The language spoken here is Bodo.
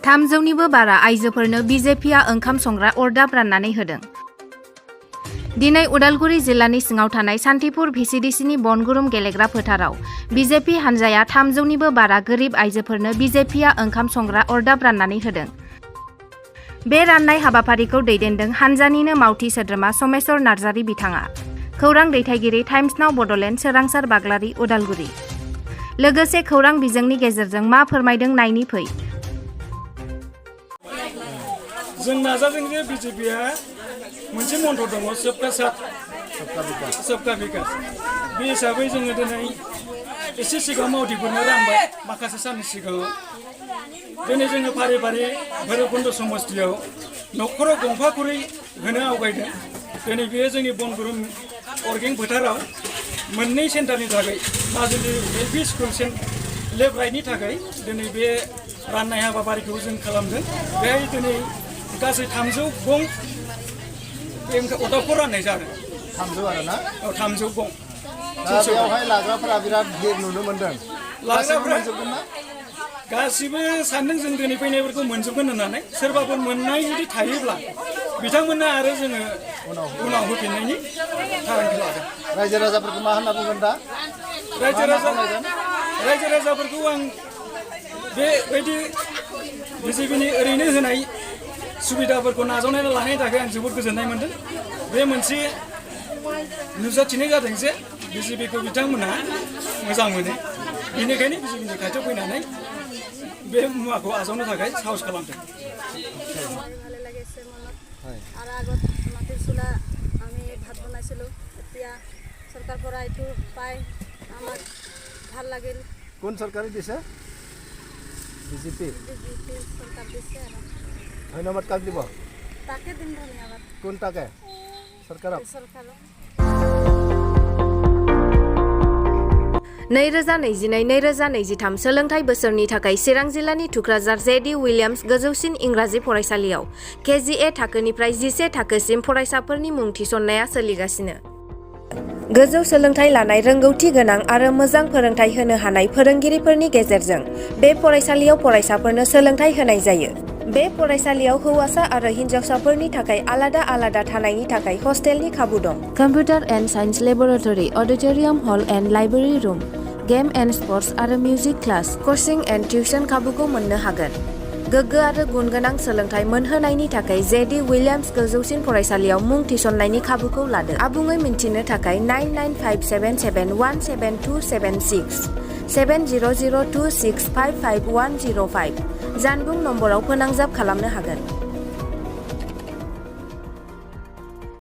300निबो बारा आइजोफोरनो बिजेपिआ ओंखाम संग्रा अरदाब राननानै होदों। दिनै उदालगुरि जिल्लानि सिङाव थानाय सान्तिपुर भिसिडिसिनि बनगुरुम गेलेग्रा फोथाराव बिजेपि हानजाया 300निबो बारा गोरिब आइजोफोरनो बिजेपिआ ओंखाम संग्रा अरदाब राननानै होदों। बे राननाय हाबाफारिखौ दैदेनदों हानजानिनो मावथि सोद्रोमा समेश्वर नार्जारी बिथाङा। खौरां दैथायगिरि टाइम्स नाव बड'लेण्ड सोरांसार बाग्लारि उदालगुरि। लोगोसे खौरां बिजोंनि गेजेरजों मा फोरमायदों नायनि फै। जों नाजादों जे बिजेपिआ मोनसे मन्त्र दङ सबका साथ सबका बिकास। बे हिसाबै जोङो दिनै एसे सिगाङाव मावथिफोरनो रानबाय माखासे साननि सिगाङाव। दिनै जोङो फारि फारि भैरबकुन्द समस्थियाव न'खराव गंफा खरै होनो आवगायदों। दिनै बेयो जोंनि बनगुरुम अरगें फोथाराव मोननै सेन्टारनि थाखाय माजुलि एलपि स्कुल लेफ्ट राइटनि थाखाय दिनै बे राननाय हाबाफारिखौ जों खालामदों। बेहाय दिनै गासै 300 गं अरदाबखौ राननाय जादों। 300 आरो ना? औ 300 गं। दा बेवहाय लाग्राफोरा बिराद भिर नुनो मोनदों। लाग्राफोरा गासिबो सानदों जों दिनै फैनायफोरखौ मोनजोबगोन होननानै। सोरबाफोर मोननाय जुदि थायोब्ला बिथांमोननो आरो जोङो उनाव होफिननायनि थांखि लादों। रायजो राजाफोरखौ मा होनना बुंगोन दा? रायजो राजाफोरखौ आं बेबायदि बिजेपिनि ओरैनो होनाय सुबिदाफोरखौ नाजावनानै लानायनि थाखाय आं जोबोद गोजोननाय मोनदों। बे मोनसे नुजाथिनाय जादों जे बिजेपिखौ बिथांमोनहा मोजां मोनो। बेनिखायनो बिजेपिनि खाथियाव फैनानै बे मुवाखौ आजावनो थाखाय साहस खालामदों। ভালে লাগিছে মনত। আৰু আগত মাটিৰ চুলা আমি ভাত বনাইছিলোঁ, এতিয়া চৰকাৰৰ পৰা এইটো পাই আমাক ভাল লাগিল। কোন চৰকাৰে দিছে? বিজেপি চৰকাৰ দিছে আৰু ধন্যবাদ কাক দিব? তাকে দিম ধন্যবাদ। কোন তাকে? চৰকাৰক। 2022-2023 सोलोंथाइ बोसोरनि थाखाय चिरां जिल्लानि थुक्राझार जे.डि. उइलियाम्स गोजौसिन इंराजि फरायसालियाव KGA थाखोनिफ्राय 11 थाखोसिम फरायसाफोरनि मुं थिसननाया सोलिगासिनो। गोजौ सोलोंथाइ लानाय रोंगौथि गोनां आरो मोजां फोरोंथाइ होनो हानाय फोरोंगिरिफोरनि गेजेरजों बे फरायसालियाव फरायसाफोरनो सोलोंथाइ होनाय जायो। बे फरायसालियाव हौवासा आरो हिन्जावसाफोरनि थाखाय आलादा आलादा थानायनि थाखाय हस्टेलनि खाबु दं। Computer and science laboratory, auditorium hall and library room, game and sports आरो music class, coaching and tuition खाबुखौ मोननो हागोन। गोग्गो आरो गुनगोनां सोलोंथाइ मोनहोनायनि थाखाय जे.डि. उइलियाम्स गोजौसिन फरायसालियाव मुं थिसननायनि खाबुखौ लादो। आबुङै मिन्थिनो थाखाय 9957717276 7002655105 जानबुं नम्बराव फोनांजाब खालामनो हागोन।